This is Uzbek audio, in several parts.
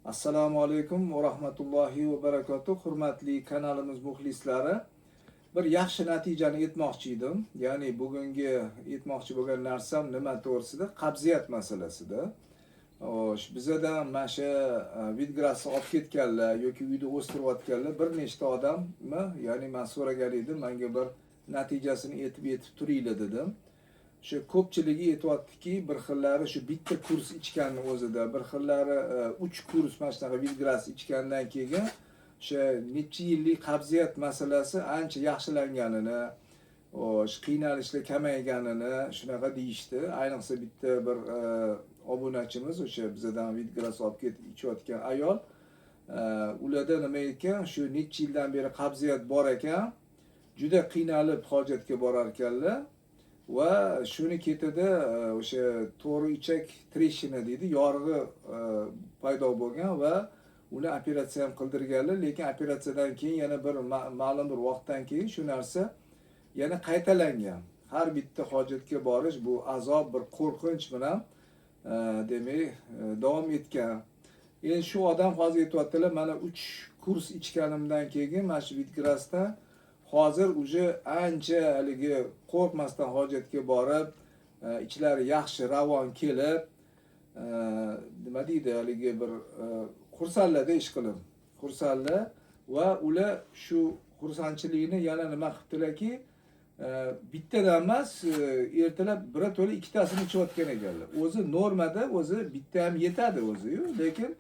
Assalomu alaykum va rahmatullohi va barakatuh. Hurmatli kanalimiz muxlislari, bir yaxshi natijani aytmoqchi edim. Ya'ni bugungi aytmoqchi bo'lgan narsam nima to'g'risida? Qabziyat masalasida. Xo'sh, bizadan mana shu Vidgrasni olib ketganlar yoki uyda o'stirayotganlar bir nechta odamni, ya'ni men so'ragan edim, menga bir natijasini aytib aytib turinglar dedim. O'sha ko'pchiligi aytyaptiki, bir xillari shu bitta kurs ichganni o'zida, bir xillari uch kurs mana shunaqa Vidgras ichgandan keyin o'sha necha yillik qabziyat masalasi ancha yaxshilanganini, xo'sh, qiynalishlar kamayganini shunaqa deyishdi. Ayniqsa bitta bir obunachimiz, o'sha bizadan Vidgras olib ketib ichayotgan ayol, ularda nima ekan, shu necha yildan beri qabziyat bor ekan, juda qiynalib hojatga borar ekanlar va shuni ketida o'sha to'g'ri ichak трещина deydi, yorig'i paydo bo'lgan va uni operatsiya ham qildirganlar, lekin operatsiyadan keyin yana bir ma'lum bir vaqtdan keyin shu narsa yana qaytalangan. Har bitta hojatga borish bu azob, bir qo'rqinch bilan demak davom etgan. Endi shu odam hozir aytyaptilar, mana 3 kurs ichganimdan keyin mana shu Vidgrasdan hozir уже ancha haligi qo'rqmasdan hojatga borib, ichlari yaxshi ravon kelib, nima deydi, haligi bir xursandlarda ish qilib xursandlar va ular shu xursandchilikni yana nima qilibdilarki, bittadan emas, ertalab birato'la ikkitasini ichayotgan ekanlar. O'zi normada o'zi bitta ham yetadi o'ziyu, lekin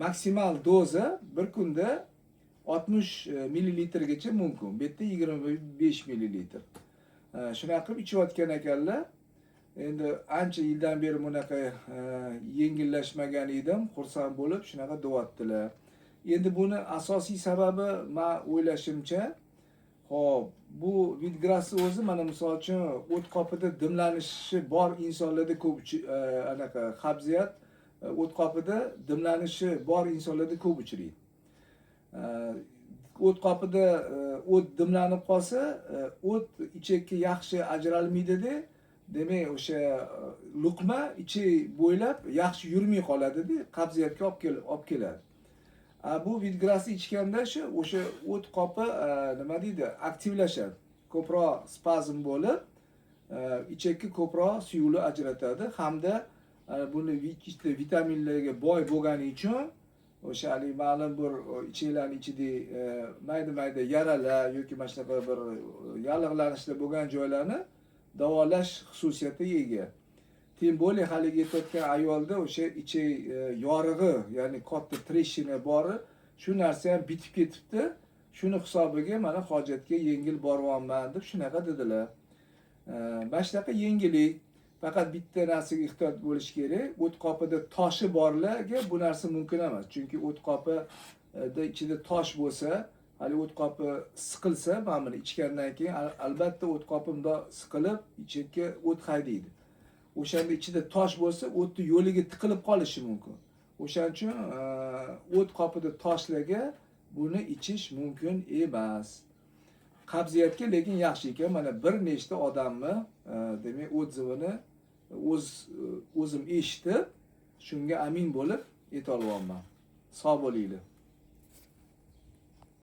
maksimal doza bir kunda 60 millilitrgacha mumkin. Bu yerda 25 millilitr. Shunaqa qilib ichayotgan ekanlar. Endi ancha yildan beri bunaqa yengillashmagan edim, xursand bo'lib shunaqa deyaptilar. Endi buni asosiy sababi, man o'ylashimcha, hop, bu Vidgrasni o'zi mana misol uchun o't qopida dimlanishi bor insonlarda ko'p anaqa qabziyat, o't qopida dimlanishi bor insonlarda ko'p uchraydi. O't qopida o't dimlanib qolsa, o't ichakka yaxshi ajralmaydida, demak o'sha luqma ichak bo'ylab yaxshi yurmay qoladida, qabziyatga olib keladi. A bu Vidgrasni ichganda shu o'sha o't qopi nima deydi, aktivlashadi. Ko'proq spazm bo'lib, ichakka ko'proq suyuqlik ajratadi hamda buni ichida vitaminlarga boy bo'lgani uchun o'sha haligi ma'lum bir ichaklarni ichidagi mayda mayda yaralar yoki mana shunaqa bir yallig'lanishlar bo'lgan joylarni davolash xususiyatiga ega. Тем более haligi aytayotgan ayolda o'sha ichak yorig'i, ya'ni katta трещина bori, shu narsa ham bitib ketibdi. Shuni hisobiga mana hojatga yengil boryapman deb shunaqa dedilar. Mana shunaqa yengillik. Faqat bitta narsaga ehtiyot bo'lish kerak. O't qopida toshi borlarga bu narsa mumkin emas. Chunki o't qopida ichida tosh bo'lsa, hali o't qopi siqilsa, mana buni ichgandan keyin albatta o't qopi bundoq siqilib, ichakka o't haydaydi. O'shanda ichida tosh bo'lsa, o'tni yo'liga tiqilib qolishi mumkin. O'shaning uchun o't qopida toshlarga buni ichish mumkin emas. Qabziyatga lekin yaxshi ekan. Mana bir nechta odamni demak отзыв ini o'z o'zim eshitib, shunga amin bo'lib aytolyapman. Sog' bo'linglar.